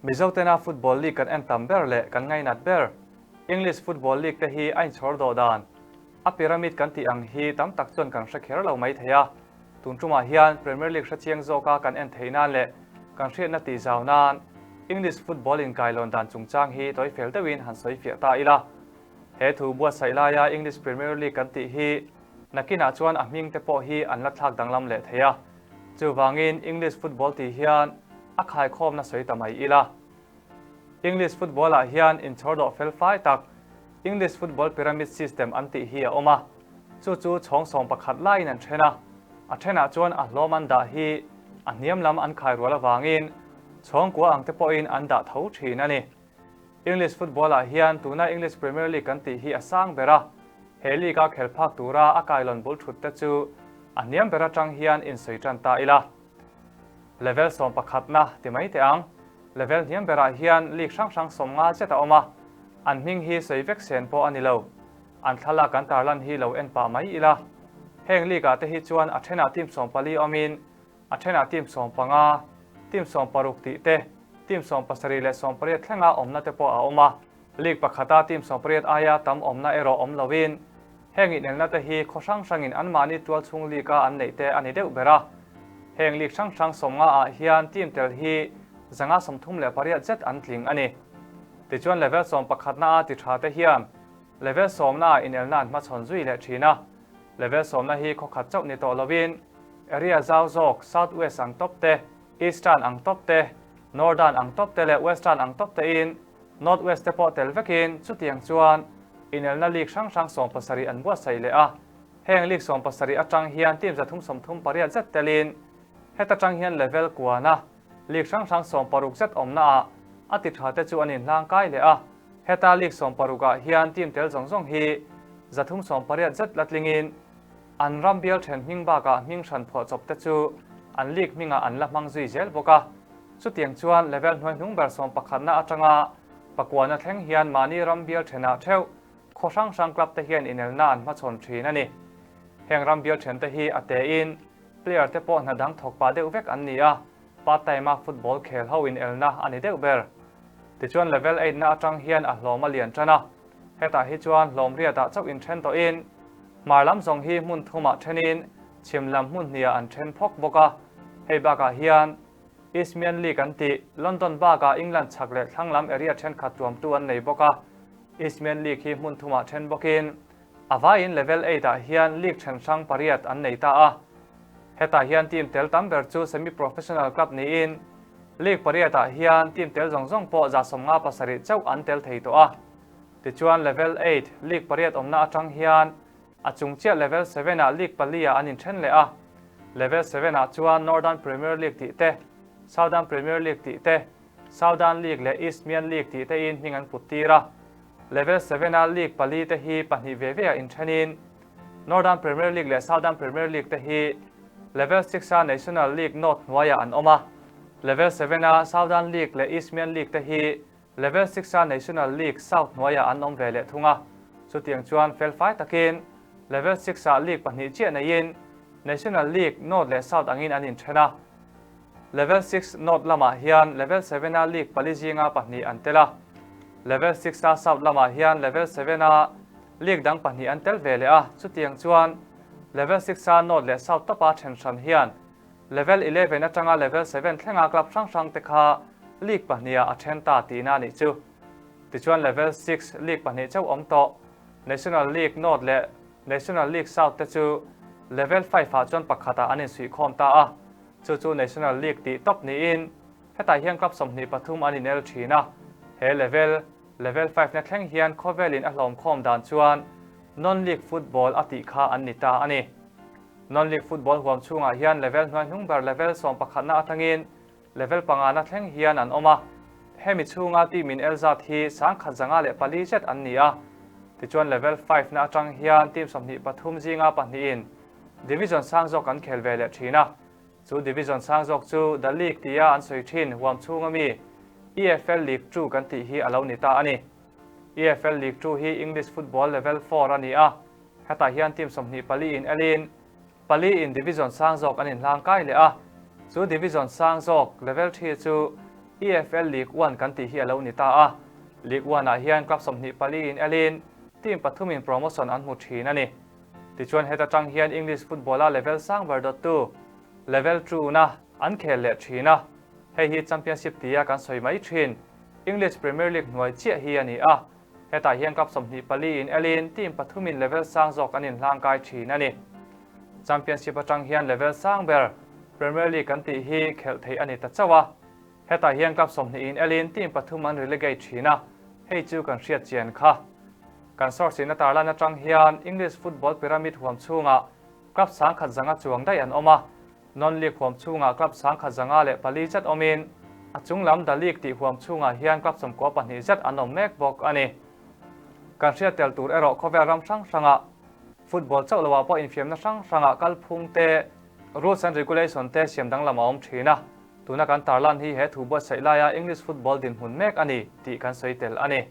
Mizotena football league kan en tam ber leh kan ngainat ber English football league te hi a inchhawr dawh dan a pyramid kan tih ang hi tam tak chuan kan hre kher lo mai thei a. Tun tumah hian Premier League hrechiang zawka kan en theih nan leh kan hriatna tih zau nan English football inkailawn dan chungchang hi tawi fel deuhin han sawi fiah ta ila. He thu buatsaih laia English Premier League kan tih hi nakinah chuan a hming te pawh hi an la thlak danglam leh thei a. Chuvangin English football tih hian a khaikhawmna sawi ta mai ila. English football ah hian inchhawr dawh fel fai tak English football pyramid system an tih hi a awm a. Chu chu chhawng 11 laiin an then a, a thenah chuan a hlawm an dah hi a hniam lam an khai rual avangin chhawng kua ang te pawhin an dah tho thin a ni. English football ah hian tuna English Premier League kan tih hi a sang ber a, he league a khel phak tura a kailawn bul thut te chu a hniam ber atang hian insawi tan ta ila. Level 11na ti mai teh ang. Level hniam berah hian league hrang hrang 50 zet a awm a, an hming hi sawi vek sen pawh a ni lo. An thlalak an tarlan hi lo en pah mai ila. Heng league ah te hi chuan a thenah team 14 awmin a thenah team 15, team 16 tih te, team 17 leh 18 thlenga awmna te pawh a awm a. League pakhata team 18 aia tam awmna erawh awm loin heng inelna te hi khaw hrang hrangin anmahni tualchhung league a an neih te a ni deuh ber a. Heng league hrang hrang 50 ah hian team tel hi 138 zet an tling a ni. Tichuan level 11na a ti tha te hian level 10na ah inelna an hmachhawn zui leh thin a. Level 10na hi khaw khat chauh ni tawh loin area zau zawk South West ang tawp te, Eastern ang tawp te, Northern ang tawp te leh Western ang tawp te in North West te pawh tel vekin chutiang chuan inelna league hrang hrang 70 an buatsaih leh a. Heng league 70 atang hian team 338 zet telin heta tang hian level kuana league hrang hrang 60 zet awmna ah a ti tha te chu an inhlang kai leh a. Heta league 60 ah hian team tel zawng zawng hi 380 zet la tlingin an ram bial then hming bakah hming hran phuah chawp te chu an league hmingah an la hmang zui zel bawk a. Chutiang chuan level hnuai hnung ber 11na atanga pakuana thleng hian mahni ram bial thenah theuh khaw hrang hrang club te hian inelna an hmachhawn thin a ni. Heng ram bial then te hi a te in player te pawh hna dang thawk pah deuh vek an ni a, part time a football khel ho inelna a ni deuh ber. Tichuan level 8 na atang hian a hlawm a lian tan a, hetah hi chuan hlawm riatah chauh in then tawhin hmar lam zawng hi hmun thumah thenin chhim lam hmun hniah an then phawk bawk a. Hei bakah hian Isthmian League an tih London bakah England chhak leh thlang lam area thenkhat tuamtu an nei bawk a. Isthmian League hi hmun thumah then bawkin a vaiin level 8 ah hian league then hrang pariat an nei ta a. Hetah hian team tel tam ber chu semi-professional club niin league pariat ah hian team tel zawng zawng pawh 57 chauh an tel thei tawh a. Tichuan level 8 league pariat awmna atang hian a chung chiah level 7 ah league pali ah an inthen leh a. Level 7 ah chuan Northern Premier League tih te, Southern Premier League tih te, Southern League leh Isthmian League tih te in hming an put tir a. Level 7 ah league pali te hi pahnih ve ve ah inthenin Northern Premier League leh Southern Premier League te hi level 6 ah National League North hnuaiah an awm a. Level 7 ah Southern League leh Isthmian League te hi level 6 ah National League South hnuaiah an awm ve leh thung a. Chutiang chuan fel fai takin level 6 ah league pahnih chiah neiin National League North leh South angin an inthen a. Level 6 North lamah hian level 7 ah league pali zinga pahnih an tel a. Level 6 ah South lamah hian level 7 ah league dang pahnih an tel ve leh a. Chutiang chuan level 6 ah North leh South tawpa then hran hian level 11 atanga level 7 thlenga club hrang hrang te kha league pahnih ah a then ta tihna anih chu. Tichuan level 6 league pahnih chauh awm tawh National League North leh National League South te chu level 5 ah chuan pakhatah an insuihkhawm ta a. Chu chu National League tih tawp niin hetah hian club 23 an inel thin a. He level, level 5 na thleng hian khawvelin a hlawmkhawm dan chuan non-league football a tih kha an ni ta a ni. Non-league football huam chhungah hian level hnuai hnung ber level 11na atangin level 5na thleng hian an awm a. Hemi chhunga team in el zat hi 154 zet an ni a. Tichuan level 5 na atang hian team 23 zinga pahnihin division sang zawk an khel ve leh thin a. Chu division sang zawk chu The League tia an sawi thin huam chhunga mi EFL League 2 kan tih hi a lo ni ta a ni. EFL League 2 hi English football level 4 a ni a. Hetah hian team 24 in elin pali in division sang zawk an inhlang kai leh a. Chu division sang zawk level 3 chu EFL League One kan tih hi a lo ni ta a. League One-ah hian club 24 in elin team pathumin promotion an hmu thin a ni. Tichuan heta tang hian English football-a level sang ber dawttu Level Two-na an khel leh thin a. Hei hi Championship tia kan sawi mai thin English Premier League hnuai chiah hi a ni a. Hetah hian club 24 in elin team pathumin level sang zawk an inhlangkai thin a ni. Championship atang hian level sang ber Premier League kan tih hi khelh theih a ni ta chauh a. Hetah hian club 20 in elin team pathum an relegate thin a, hei chu kan hriat chian kha. Kan source in a tarlan atang hian English football pyramid huam chhungah club 1500 chuang daih an awm a, non-league huam chhungah club 1054 zet awmin a chung lam the league tih huam chhungah hian club 92 zet an awm mek bawk a ni. Kan hriat tel tur erawh khawvel ram hrang hrangah football chauh loah pawh infiamna hrang hrangah kalphung te, rules and regulation te siam danglam a awm thin a. Tuna kan tarlan hi he thu buatsaih laia English football dinhmun mek a ni tih kan sawi tel a ni.